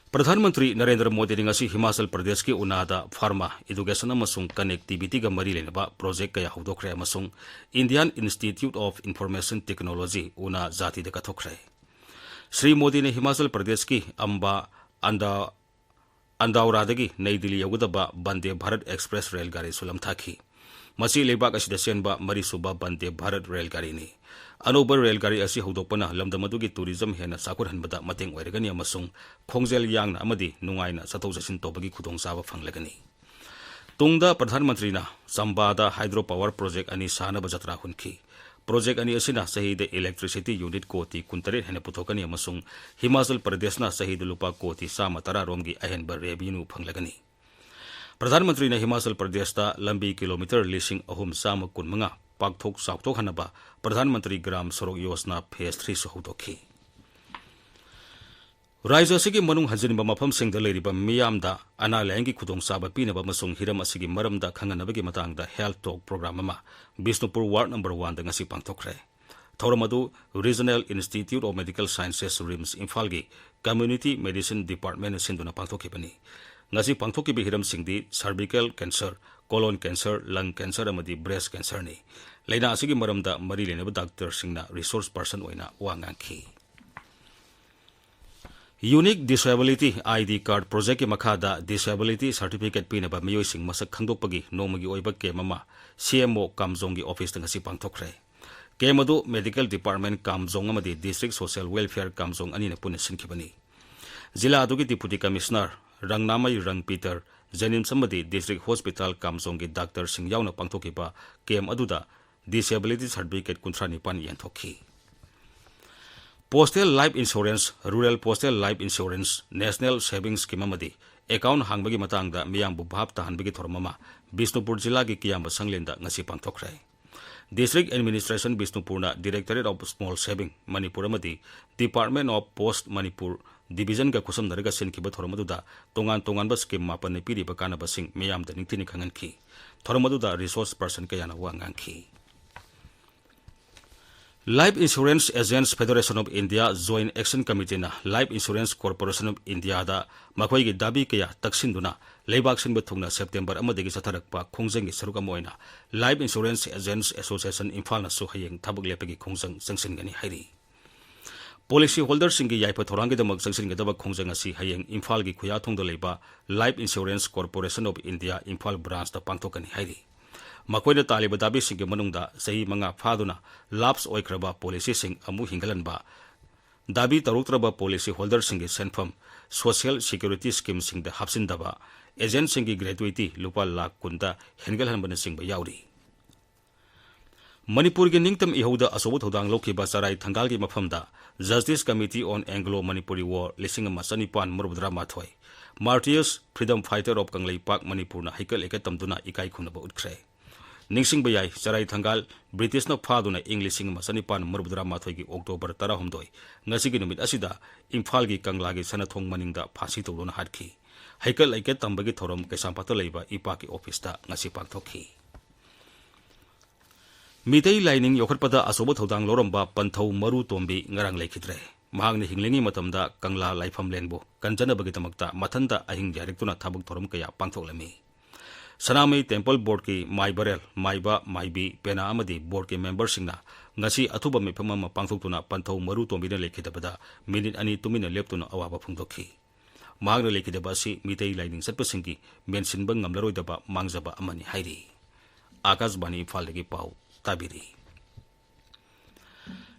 ꯄ꯭ꯔꯙꯥꯟ ꯃꯟꯇ꯭ꯔꯤ ꯅꯔꯦꯟꯗ꯭ꯔ ꯃꯣꯗꯤꯅ ꯉꯁꯤ ꯍꯤꯃꯥꯆꯜ ꯄ꯭ꯔꯗꯦꯁꯀꯤ ꯎꯅꯥꯗ pharma, education ꯑꯃꯁꯨꯡ connectivityꯒ ꯃꯔꯤ ꯂꯩꯅꯕ project ꯀꯌꯥ ꯍꯧꯗꯣꯛꯈ꯭ꯔꯦ ꯑꯃꯁꯨꯡ Indian Institute of Information Technology, ꯎꯅꯥ ꯖꯥꯇꯤꯗ ꯀꯠꯊꯣꯛꯈ꯭ꯔꯦ꯫ Shri ꯃꯣꯗꯤꯅ ꯍꯤꯃꯥꯆꯜ ꯄ꯭ꯔꯗꯦꯁꯀꯤ ꯑꯝꯕꯥ ꯑꯟꯗꯥ ꯑꯟꯗꯥꯎꯔꯥꯗꯒꯤ ꯅꯩ ꯗꯤꯜꯂꯤ ꯌꯧꯒꯗꯕ ꯕꯟꯗꯦ ꯚꯥꯔꯠ ꯑꯦꯛꯁꯄ꯭ꯔꯦꯁ ꯔꯦꯜ ꯒꯥꯔꯤꯁꯨ ꯂꯝꯊꯥꯈꯤ꯫ ꯃꯁꯤ ꯂꯩꯕꯥꯛ ꯑꯁꯤꯗ ꯆꯦꯟꯕ ꯃꯔꯤꯁꯨꯕ ꯕꯟꯗꯦ ꯚꯥꯔꯠ ꯔꯦꯜ ꯒꯥꯔꯤꯅꯤ꯫ ꯑꯅꯧꯕ ꯔꯦꯜ ꯒꯥꯔꯤ ꯑꯁꯤ ꯍꯧꯗꯣꯛꯄꯅ ꯂꯝꯗꯝ ꯑꯗꯨꯒꯤ tourism ꯍꯦꯟꯅ ꯆꯥꯎꯈꯠꯍꯟꯕꯗ ꯃꯇꯦꯡ ꯑꯣꯏꯔꯒꯅꯤ ꯑꯃꯁꯨꯡ ꯈꯣꯡꯖꯦꯜ ꯌꯥꯡꯅ ꯑꯃꯗꯤ ꯅꯨꯡꯉꯥꯏꯅ ꯆꯠꯊꯣꯛ ꯆꯠꯁꯤꯟ ꯇꯧꯕꯒꯤ ꯈꯨꯗꯣꯡꯆꯥꯕ ꯐꯪꯂꯒꯅꯤ꯫ ꯇꯨꯡꯗ ꯄ꯭ꯔꯙꯥꯟ ꯃꯟꯇ꯭ꯔꯤꯅ ꯆꯝꯕꯥꯗ hydro power project ꯑꯅꯤ ꯁꯥꯅꯕ ꯖꯇ꯭ꯔꯥ ꯍꯨꯟꯈꯤ꯫ Project ꯑꯅꯤ ꯑꯁꯤꯅ ꯆꯍꯤꯗ electricity unit ꯀꯣꯇꯤ ꯀꯨꯟꯇꯔꯦꯠ ꯍꯦꯟꯅ ꯄꯨꯊꯣꯛꯀꯅꯤ ꯑꯃꯁꯨꯡ ꯍꯤꯃꯥꯆꯜ ꯄ꯭ꯔꯗꯦꯁꯅ ꯆꯍꯤꯗ ꯂꯨꯄꯥ ꯀꯣꯇꯤ ꯆꯥꯝꯃ ꯇꯔꯥ ꯔꯣꯝꯒꯤ ꯑꯍꯦꯟꯕ revenue ꯐꯪꯂꯒꯅꯤ꯫ ꯄ꯭ꯔꯙꯥꯟ ꯃꯟꯇ꯭ꯔꯤꯅ ꯍꯤꯃꯥꯆꯜ ꯄ꯭ꯔꯗꯦꯁꯇ ꯂꯝꯕꯤ ꯀꯤꯂꯣꯃꯤꯇꯔ ꯂꯤꯁꯤꯡ ꯑꯍꯨꯝ ꯆꯥꯝꯃ ꯀꯨꯟꯃꯉꯥ ꯄꯥꯛꯊꯣꯛ ꯆꯥꯎꯊꯣꯛꯍꯟꯅꯕ ꯄ꯭ꯔꯙꯥꯟ ꯃꯟꯇ꯭ꯔꯤ ꯒ꯭ꯔꯥꯝ ꯁꯣꯔꯣꯛ ꯌꯣꯖꯅꯥ ꯐꯦꯁ ꯊ꯭ꯔꯤꯁꯨ ꯍꯧꯗꯣꯛꯈꯤ꯫ ꯔꯥꯖ꯭ꯌ ꯑꯁꯤꯒꯤ ꯃꯅꯨꯡ ꯍꯟꯖꯤꯟꯕ ꯃꯐꯝꯁꯤꯡꯗ ꯂꯩꯔꯤꯕ ꯃꯤꯌꯥꯝꯗ ꯑꯅꯥ ꯂꯥꯌꯦꯡꯒꯤ ꯈꯨꯗꯣꯡꯆꯥꯕ ꯄꯤꯅꯕ ꯑꯃꯁꯨꯡ ꯍꯤꯔꯝ ꯑꯁꯤꯒꯤ ꯃꯔꯝꯗ ꯈꯪꯍꯟꯅꯕꯒꯤ ꯃꯇꯥꯡꯗ ꯍꯦꯜꯊ ꯇꯣꯛ ꯄ꯭ꯔꯣꯒ꯭ꯔꯥꯝ ꯑꯃ ꯕꯤꯁꯅꯨꯄꯨꯔ ꯋꯥꯔꯗ ꯅꯝꯕꯔ ꯋꯥꯟꯗ ꯉꯁꯤ ꯄꯥꯡꯊꯣꯛꯈ꯭ꯔꯦ꯫ ꯊꯧꯔꯝ ꯑꯗꯨ Regional Institute of Medical Sciences, RIMS, ꯏꯝꯐꯥꯜꯒꯤ Community Medicine Department ꯁꯤꯟꯗꯨꯅ ꯄꯥꯡꯊꯣꯛꯈꯤꯕꯅꯤ꯫ ꯉꯁꯤ ꯄꯥꯡꯊꯣꯛꯈꯤꯕ ꯍꯤꯔꯝꯁꯤꯡꯗꯤ cervical cancer, colon cancer, lung cancer ꯑꯃꯗꯤ breast cancerꯅꯤ꯫ ꯂꯥꯏꯅꯥ ꯑꯁꯤꯒꯤ ꯃꯔꯝꯗ ꯃꯔꯤ ꯂꯩꯅꯕ ꯗꯥꯛꯇꯔꯁꯤꯡꯅ resource person ꯑꯣꯏꯅ ꯋꯥ ꯉꯥꯡꯈꯤ꯫ Unique Disability ID Card Projectꯀꯤ ꯃꯈꯥꯗ Disability Certificate ꯄꯤꯅꯕ ꯃꯤꯑꯣꯏꯁꯤꯡ ꯃꯁꯛ ꯈꯪꯗꯣꯛꯄꯒꯤ ꯅꯣꯡꯃꯒꯤ ꯑꯣꯏꯕ ꯀꯦꯝ ꯑꯃ ꯁꯤ ꯑꯦꯝ ꯑꯣ ꯀꯥꯝꯖꯣꯡꯒꯤ ꯑꯣꯐꯤꯁꯇ ꯉꯁꯤ ꯄꯥꯡꯊꯣꯛꯈ꯭ꯔꯦ꯫ ꯀꯦꯝ ꯑꯗꯨ Medical Department ꯀꯥꯝꯖꯣꯡ ꯑꯃꯗꯤ District Social Welfare ꯀꯥꯝꯖꯣꯡ ꯑꯅꯤꯅ ꯄꯨꯟꯅ ꯁꯤꯟꯈꯤꯕꯅꯤ꯫ ꯖꯤꯂꯥ ꯑꯗꯨꯒꯤ Deputy Commissioner ꯔꯪꯅꯥꯃꯩ ꯔꯪ ꯄꯤꯇꯔ, ꯖꯦꯅꯤꯝꯁ ꯑꯃꯗꯤ District Hospital ꯀꯥꯝꯖꯣꯡꯒꯤ ꯗꯥꯛꯇꯔꯁꯤꯡ ꯌꯥꯎꯅ ꯄꯥꯡꯊꯣꯛꯈꯤꯕ ꯀꯦꯝ ꯑꯗꯨꯗ Disability Certificate ꯀꯨꯟꯊ꯭ꯔꯥ ꯅꯤꯄꯥꯟ ꯌꯦꯟꯊꯣꯛꯈꯤ꯫ Postal Life Insurance, Rural Postal Life Insurance, National Savings Scheme ꯑꯃꯗꯤ account ꯍꯥꯡꯕꯒꯤ ꯃꯇꯥꯡꯗ ꯃꯤꯌꯥꯝꯕꯨ ꯚꯥꯞ ꯇꯥꯍꯟꯕꯒꯤ ꯊꯧꯔꯝ ꯑꯃ ꯕꯤꯁꯅꯨꯄꯨꯔ ꯖꯤꯂꯥꯒꯤ ꯀꯤꯌꯥꯝꯕ ꯁꯪꯂꯦꯟꯗ ꯉꯁꯤ ꯄꯥꯡꯊꯣꯛꯈ꯭ꯔꯦ꯫ District Administration ꯕꯤꯁꯅꯨꯄꯨꯔꯅ Directorate of Small Saving Manipur ꯑꯃꯗꯤ Department of Post ꯃꯅꯤꯄꯨꯔ Divisionꯒ ꯈꯨꯠꯁꯝꯅꯔꯒ ꯁꯤꯟꯈꯤꯕ ꯊꯧꯔꯝ ꯑꯗꯨꯗ ꯇꯣꯉꯥꯟ ꯇꯣꯉꯥꯟꯕ scheme ꯃꯥꯄꯟꯅ ꯄꯤꯔꯤꯕ ꯀꯥꯟꯅꯕꯁꯤꯡ ꯃꯤꯌꯥꯝꯗ ꯅꯤꯡꯊꯤꯅ ꯈꯪꯍꯟꯈꯤ꯫ ꯊꯧꯔꯝ ꯑꯗꯨꯗ resource person ꯀꯌꯥꯅ ꯋꯥ ꯉꯥꯡꯈꯤ꯫ Life Insurance Agents Federation of India Joint Action Committeeꯅ Life Insurance Corporation of Indiaꯗ ꯃꯈꯣꯏꯒꯤ ꯗꯥꯕꯤ ꯀꯌꯥ ꯇꯛꯁꯤꯟꯗꯨꯅ ꯂꯩꯕꯥꯛ ꯁꯤꯟꯕ ꯊꯨꯡꯅ ꯁꯦꯞꯇꯦꯝꯕꯔ ꯑꯃꯗꯒꯤ ꯆꯠꯊꯔꯛꯄ ꯈꯣꯡꯖꯪꯒꯤ ꯁꯔꯨꯛ ꯑꯃ ꯑꯣꯏꯅ Life Insurance Agents Association ꯏꯝꯐꯥꯜꯅꯁꯨ ꯍꯌꯦꯡ ꯊꯕꯛ ꯂꯦꯞꯄꯒꯤ ꯈꯣꯡꯖꯪ ꯆꯪꯁꯤꯟꯒꯅꯤ ꯍꯥꯏꯔꯤ꯫ Policy holderꯁꯤꯡꯒꯤ ꯌꯥꯏꯐ ꯊꯧꯔꯥꯡꯒꯤꯗꯃꯛ ꯆꯪꯁꯤꯟꯒꯗꯕ ꯈꯣꯡꯖꯪ ꯑꯁꯤ ꯍꯌꯦꯡ ꯏꯝꯐꯥꯜꯒꯤ ꯈꯨꯌꯥꯊꯣꯡꯗ ꯂꯩꯕ Life Insurance Corporation of India Imphal branchꯇ ꯄꯥꯡꯊꯣꯛꯀꯅꯤ ꯍꯥꯏꯔꯤ꯫ ꯃꯈꯣꯏꯅ ꯇꯥꯜꯂꯤꯕ ꯗꯥꯕꯤꯁꯤꯡꯒꯤ ꯃꯅꯨꯡꯗ ꯆꯍꯤ ꯃꯉꯥ ꯐꯥꯗꯨꯅ lapse ꯑꯣꯏꯈ꯭ꯔꯕ policyꯁꯤꯡ ꯑꯃꯨꯛ ꯍꯤꯡꯒꯠꯍꯟꯕ, ꯗꯥꯕꯤ ꯇꯧꯔꯛꯇ꯭ꯔꯕ policy holderꯁꯤꯡꯒꯤ ꯁꯦꯟꯐꯝ social security schemeꯁꯤꯡꯗ ꯍꯥꯞꯆꯤꯟꯗꯕ, agentꯁꯤꯡꯒꯤ gratuity ꯂꯨꯄꯥ ꯂꯥꯈ ꯀꯨꯟꯗ ꯍꯦꯟꯒꯠꯍꯟꯕꯅꯆꯤꯡꯕ ꯌꯥꯎꯔꯤ꯫ ꯃꯅꯤꯄꯨꯔꯒꯤ ꯅꯤꯡꯇꯝ ꯏꯍꯧꯗ ꯑꯆꯧꯕ ꯊꯧꯗꯥꯡ ꯂꯧꯈꯤꯕ ꯆꯔꯥꯏ ꯊꯪꯒꯥꯜꯒꯤ ꯃꯐꯝꯗ Justice Committee on Anglo Manipuri War ꯂꯤꯁꯤꯡ ꯑꯃ ꯆꯅꯤꯄꯥꯟ ꯃꯔꯤꯐꯨꯇꯔꯥꯃꯥꯊꯣꯏ, Martyrs Freedom Fighter of Kangleipak ꯃꯅꯤꯄꯨꯔꯅ ꯍꯩꯀꯠ ꯂꯩꯀꯠ ꯇꯝꯗꯨꯅ ꯏꯀꯥꯏ ꯈꯨꯝꯅꯕ ꯎꯠꯈ꯭ꯔꯦ꯫ ꯅꯤꯡꯁꯤꯡꯕ ꯌꯥꯏ, ꯆꯔꯥꯏ ꯊꯪꯒꯥꯜ ꯕ꯭ꯔꯤꯇꯤꯁꯅ ꯐꯥꯗꯨꯅ ꯏꯪ ꯂꯤꯁꯤꯡ ꯑꯃ ꯆꯅꯤꯄꯥꯟ ꯃꯔꯤꯐꯨ ꯇꯔꯥ ꯃꯥꯊꯣꯏꯒꯤ ꯑꯣꯛꯇꯣꯕꯔ ꯇꯔꯥꯍꯨꯝꯗꯣꯏ, ꯉꯁꯤꯒꯤ ꯅꯨꯃꯤꯠ ꯑꯁꯤꯗ ꯏꯝꯐꯥꯜꯒꯤ ꯀꯪꯂꯥꯒꯤ ꯁꯅꯥꯊꯣꯡ ꯃꯅꯤꯡꯗ ꯐꯥꯁꯤ ꯇꯧꯗꯨꯅ ꯍꯥꯠꯈꯤ꯫ ꯍꯩꯀꯠ ꯂꯩꯀꯠ ꯇꯝꯕꯒꯤ ꯊꯧꯔꯝ ꯀꯩꯁꯥꯝꯄꯥꯠꯇ ꯂꯩꯕ ꯏꯄꯥꯛꯀꯤ ꯑꯣꯐꯤꯁꯇ ꯉꯁꯤ ꯄꯥꯡꯊꯣꯛꯈꯤ꯫ ꯃꯤꯇꯩ ꯂꯥꯏꯅꯤꯡ ꯌꯣꯛꯈꯠꯄꯗ ꯑꯆꯧꯕ ꯊꯧꯗꯥꯡ ꯂꯧꯔꯝꯕ ꯄꯟꯊꯧ ꯃꯔꯨ ꯇꯣꯝꯕꯤ ꯉꯔꯥꯡ ꯂꯩꯈꯤꯗ꯭ꯔꯦ꯫ ꯃꯍꯥꯛꯅ ꯍꯤꯡꯂꯤꯉꯩ ꯃꯇꯝꯗ ꯀꯪꯂꯥ ꯂꯥꯏꯐꯝꯂꯦꯟꯕꯨ ꯀꯟꯖꯅꯕꯒꯤꯗꯃꯛꯇ ꯃꯊꯟꯇ ꯑꯍꯤꯡ ꯌꯥꯔꯦꯛꯇꯨꯅ ꯊꯕꯛ ꯊꯧꯔꯝ ꯀꯌꯥ ꯄꯥꯡꯊꯣꯛꯂꯝꯃꯤ꯫ ꯁꯅꯥꯃꯍꯤ ꯇꯦꯝꯄꯜ ꯕꯣꯔꯗꯀꯤ ꯃꯥꯏꯕꯔꯦꯜ, ꯃꯥꯏꯕ, ꯃꯥꯏꯕꯤ, ꯄꯦꯅꯥ ꯑꯃꯗꯤ ꯕꯣꯔꯗꯀꯤ ꯃꯦꯝꯕꯔꯁꯤꯡꯅ ꯉꯁꯤ ꯑꯊꯨꯕ ꯃꯤꯐꯝ ꯑꯃ ꯄꯥꯡꯊꯣꯛꯇꯨꯅ ꯄꯟꯊꯧ ꯃꯔꯨ ꯇꯣꯝꯕꯤꯅ ꯂꯩꯈꯤꯗꯕꯗ ꯃꯤꯅꯤꯠ ꯑꯅꯤ ꯇꯨꯃꯤꯟꯅ ꯂꯦꯞꯇꯨꯅ ꯑꯋꯥꯕ ꯐꯣꯡꯗꯣꯛꯈꯤ꯫ ꯃꯍꯥꯛꯅ ꯂꯩꯈꯤꯗꯕ ꯑꯁꯤ ꯃꯤꯇꯩ ꯂꯥꯏꯅꯤꯡ ꯆꯠꯄꯁꯤꯡꯒꯤ ꯃꯦꯟꯁꯤꯟꯕ ꯉꯝꯂꯔꯣꯏꯗꯕ ꯃꯥꯡꯖꯕ ꯑꯃꯅꯤ ꯍꯥꯏꯔꯤ꯫ ꯑꯥꯀꯥꯁꯕꯥꯅꯤ ꯏꯝꯐꯥꯜꯗꯒꯤ ꯄꯥꯎ ꯇꯥꯕꯤꯔꯤ꯫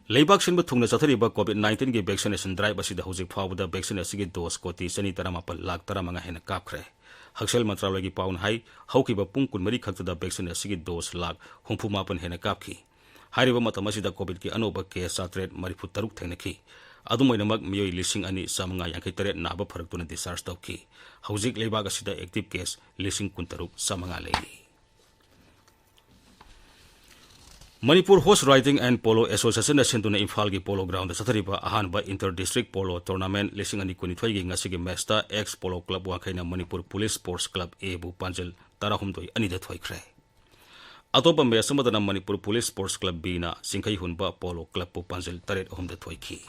ꯂꯩꯕꯥꯛ ꯁꯤꯟꯕ ꯊꯨꯡꯅ ꯆꯠꯊꯔꯤꯕ ꯀꯣꯚꯤꯗ ꯅꯥꯏꯟꯇꯤꯟꯒꯤ ꯚꯦꯛꯁꯤꯅꯦꯁꯟ ꯗ꯭ꯔꯥꯏꯚ ꯑꯁꯤꯗ ꯍꯧꯖꯤꯛ ꯐꯥꯎꯕꯗ ꯚꯦꯛꯁꯤꯟ ꯑꯁꯤꯒꯤ ꯗꯣꯁ ꯀꯣꯇꯤ ꯆꯅꯤ ꯇꯔꯥꯃꯥꯄꯟ ꯂꯥꯈ ꯇꯔꯥꯃꯉꯥ ꯍꯦꯟꯅ ꯀꯥꯞꯈ꯭ꯔꯦ꯫ ꯍꯛꯁꯦꯜ ꯃꯟꯇ꯭ꯔꯥꯂꯌꯒꯤ ꯄꯥꯎꯅ ꯍꯥꯏ, ꯍꯧꯈꯤꯕ ꯄꯨꯡ ꯀꯨꯟꯃꯔꯤ ꯈꯛꯇꯗ ꯚꯦꯛꯁꯤꯟ ꯑꯁꯤꯒꯤ ꯗꯣꯁ ꯂꯥꯈ ꯍꯨꯝꯐꯨ ꯃꯥꯄꯟ ꯍꯦꯟꯅ ꯀꯥꯞꯈꯤ꯫ ꯍꯥꯏꯔꯤꯕ ꯃꯇꯝ ꯑꯁꯤꯗ ꯀꯣꯚꯤꯗꯀꯤ ꯑꯅꯧꯕ ꯀꯦꯁ ꯆꯥꯇ꯭ꯔꯦꯠ ꯃꯔꯤꯐꯨ ꯇꯔꯨꯛ ꯊꯦꯡꯅꯈꯤ꯫ ꯑꯗꯨꯝ ꯑꯣꯏꯅꯃꯛ, ꯃꯤꯑꯣꯏ ꯂꯤꯁꯤꯡ ꯑꯅꯤ ꯆꯥꯃꯉꯥ ꯌꯥꯡꯈꯩ ꯇꯔꯦꯠ ꯅꯥꯕ ꯐꯔꯛꯇꯨꯅ ꯗꯤꯁꯆꯥꯔꯖ ꯇꯧꯈꯤ꯫ ꯍꯧꯖꯤꯛ ꯂꯩꯕꯥꯛ ꯑꯁꯤꯗ ꯑꯦꯛꯇꯤꯚ ꯀꯦꯁ ꯂꯤꯁꯤꯡ ꯀꯨꯟꯇꯔꯨꯛ ꯆꯥꯃꯉꯥ ꯂꯩꯔꯤ꯫ Manipur horse riding and polo ꯑꯦꯁꯣꯁꯤꯌꯦꯁꯟꯅ ꯁꯤꯟꯗꯨꯅ ꯏꯝꯐꯥꯜꯒꯤ ꯄꯣꯂꯣ ꯒ꯭ꯔꯥꯎꯟꯗ ꯆꯠꯊꯔꯤꯕ ꯑꯍꯥꯟꯕ ꯏꯟꯇꯔ ꯗꯤꯁꯇ꯭ꯔꯤꯛ ꯄꯣꯂꯣ ꯇꯣꯔꯅꯥꯃꯦꯟꯠ ꯂꯤꯁꯤꯡ ꯑꯅꯤ ꯀꯨꯟꯅꯤꯊꯣꯏꯒꯤ ꯉꯁꯤꯒꯤ ꯃꯦꯆꯇ ꯑꯦꯛꯁ ꯄꯣꯂꯣ ꯀ꯭ꯂꯕ ꯋꯥꯡꯈꯩꯅ ꯃꯅꯤꯄꯨꯔ ꯄꯨꯂꯤꯁ ꯁ꯭ꯄꯣꯔꯠꯁ ꯀ꯭ꯂꯕ ꯑꯦꯕꯨ ꯄꯥꯟꯖꯤꯜ ꯇꯔꯥꯍꯨꯝꯗꯣꯏ ꯑꯅꯤꯗ ꯊꯣꯏꯈ꯭ꯔꯦ꯫ ꯑꯇꯣꯞꯄ ꯃꯦꯆ ꯑꯃꯗꯅ ꯃꯅꯤꯄꯨꯔ ꯄꯨꯂꯤꯁ ꯁ꯭ꯄꯣꯔꯠꯁ ꯀ꯭ꯂꯕ ꯕꯤꯅ ꯆꯤꯡꯈꯩ ꯍꯨꯟꯕ ꯄꯣꯂꯣ ꯀ꯭ꯂꯕꯄꯨ ꯄꯥꯟꯖꯤꯜ ꯇꯔꯦꯠ ꯑꯍꯨꯝꯗ ꯊꯣꯏꯈꯤ꯫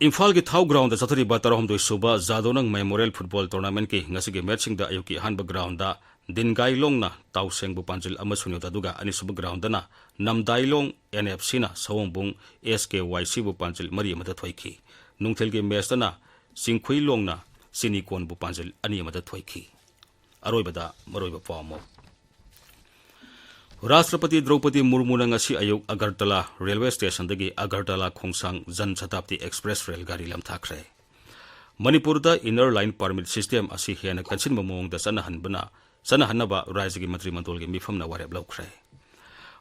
ꯏꯝꯐꯥꯜꯒꯤ ꯊꯥꯎ ꯒ꯭ꯔꯥꯎꯟꯗ ꯆꯠꯊꯔꯤꯕ ꯇꯔꯥꯍꯨꯝꯗꯣꯏ ꯁꯨꯕ ꯖꯥꯗꯣꯅꯪ ꯃꯦꯃꯣꯔꯤꯌꯦꯜ ꯐꯨꯠꯕꯣꯜ ꯇꯣꯔꯅꯥꯃꯦꯟꯠꯀꯤ ꯉꯁꯤꯒꯤ ꯃꯦꯆꯁꯤꯡꯗ ꯑꯌꯨꯛꯀꯤ ꯑꯍꯥꯟꯕ ꯒ꯭ꯔꯥꯎꯟꯗ ꯗꯤꯟꯒꯥꯏꯂꯣꯡꯅ ꯇꯥꯎꯁꯦꯡꯕꯨ ꯄꯥꯟꯖꯤꯜ ꯑꯃ ꯁꯤꯅꯣꯗ, ꯑꯗꯨꯒ ꯑꯅꯤꯁꯨꯕ ꯒ꯭ꯔꯥꯎꯟꯗꯅ ꯅꯝꯗꯥꯏꯂꯣꯡ ꯑꯦꯟ ꯑꯦꯐ ꯁꯤꯅ ꯁꯑꯣꯝꯕꯨꯡ ꯑꯦꯁ ꯀꯦ ꯋꯥꯏ ꯁꯤꯕꯨ ꯄꯥꯟꯖꯤꯜ ꯃꯔꯤ ꯑꯃꯗ ꯊꯣꯏꯈꯤ꯫ ꯅꯨꯡꯊꯤꯜꯒꯤ ꯃꯦꯆꯇꯅ ꯆꯤꯡꯈꯨꯏꯂꯣꯡꯅ ꯆꯤꯅꯤꯀꯣꯟꯕꯨ ꯄꯥꯟꯖꯤꯜ ꯑꯅꯤ ꯑꯃꯗ ꯊꯣꯏꯈꯤ꯫ ꯑꯔꯣꯏꯕꯗ ꯃꯔꯨꯑꯣꯏꯕ ꯄꯥꯎ ꯑꯃꯨꯛ꯫ ꯔꯥꯁꯇ꯭ꯔꯄꯇꯤ ꯗ꯭ꯔꯧꯄꯗꯤ ꯃꯨꯔꯃꯨꯅ ꯉꯁꯤ ꯑꯌꯨꯛ ꯑꯒꯔꯇꯂꯥ ꯔꯦꯜꯋꯦ ꯁ꯭ꯇꯦꯁꯟꯗꯒꯤ ꯑꯒꯔꯇꯂꯥ ꯈꯣꯡꯁꯥꯡ ꯖꯟ ꯁꯇꯥꯕꯗꯤ ꯑꯦꯛꯁꯄ꯭ꯔꯦꯁ ꯔꯦꯜ ꯒꯥꯔꯤ ꯂꯝꯊꯥꯈ꯭ꯔꯦ꯫ ꯃꯅꯤꯄꯨꯔꯗ ꯏꯟꯅꯔ ꯂꯥꯏꯟ ꯄꯔꯃꯤꯠ ꯁꯤꯁꯇꯦꯝ ꯑꯁꯤ ꯍꯦꯟꯅ ꯀꯟꯁꯤꯟꯕ ꯃꯑꯣꯡꯗ ꯆꯠꯅꯍꯟꯕꯅ, ꯆꯠꯅꯍꯟꯅꯕ ꯔꯥꯖ꯭ꯌꯒꯤ ꯃꯟꯇ꯭ꯔꯤ ꯃꯟꯗꯜꯒꯤ ꯃꯤꯐꯝꯅ ꯋꯥꯔꯦꯞ ꯂꯧꯈ꯭ꯔꯦ꯫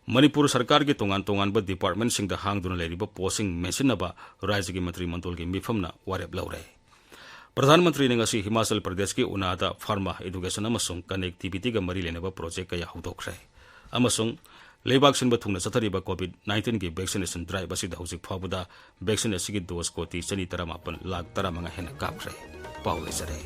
ꯃꯅꯤꯄꯨꯔ ꯁꯔꯀꯥꯔꯒꯤ ꯇꯣꯉꯥꯟ ꯇꯣꯉꯥꯟꯕ ꯗꯤꯄꯥꯔꯠꯃꯦꯟꯁꯤꯡꯗ ꯍꯥꯡꯗꯨꯅ ꯂꯩꯔꯤꯕ ꯄꯣꯁꯁꯤꯡ ꯃꯦꯟꯁꯤꯟꯅꯕ ꯔꯥꯖ꯭ꯌꯒꯤ ꯃꯟꯇ꯭ꯔꯤ ꯃꯟꯗꯣꯜꯒꯤ ꯃꯤꯐꯝꯅ ꯋꯥꯔꯦꯞ ꯂꯧꯔꯦ꯫ ꯄ꯭ꯔꯙꯥꯟ ꯃꯟꯇ꯭ꯔꯤꯅ ꯉꯁꯤ ꯍꯤꯃꯥꯆꯜ ꯄ꯭ꯔꯗꯦꯁꯀꯤ ꯎꯅꯥꯗ ꯐꯥꯔꯃꯥ, ꯏꯗꯨꯀꯦꯁꯟ ꯑꯃꯁꯨꯡ ꯀꯅꯦꯛꯇꯤꯕꯤꯇꯤꯒ ꯃꯔꯤ ꯂꯩꯅꯕ ꯄ꯭ꯔꯣꯖꯦꯛ ꯀꯌꯥ ꯍꯧꯗꯣꯛꯈ꯭ꯔꯦ꯫ ꯑꯃꯁꯨꯡ ꯂꯩꯕꯥꯛ ꯁꯤꯟꯕ ꯊꯨꯡꯅ ꯆꯠꯊꯔꯤꯕ ꯀꯣꯚꯤꯗ ꯅꯥꯏꯟꯇꯤꯟꯒꯤ ꯚꯦꯛꯁꯤꯅꯦꯁꯟ ꯗ꯭ꯔꯥꯏꯚ ꯑꯁꯤꯗ ꯍꯧꯖꯤꯛ ꯐꯥꯎꯕꯗ ꯚꯦꯛꯁꯤꯟ ꯑꯁꯤꯒꯤ ꯗꯣꯁ ꯀꯣꯇꯤ ꯆꯅꯤ ꯇꯔꯥꯃꯥꯄꯟ ꯂꯥꯈ ꯇꯔꯥꯃꯉꯥ ꯍꯦꯟꯅ ꯀꯥꯞꯈ꯭ꯔꯦ꯫ ꯄꯥꯎ ꯂꯣꯏꯖꯔꯦ꯫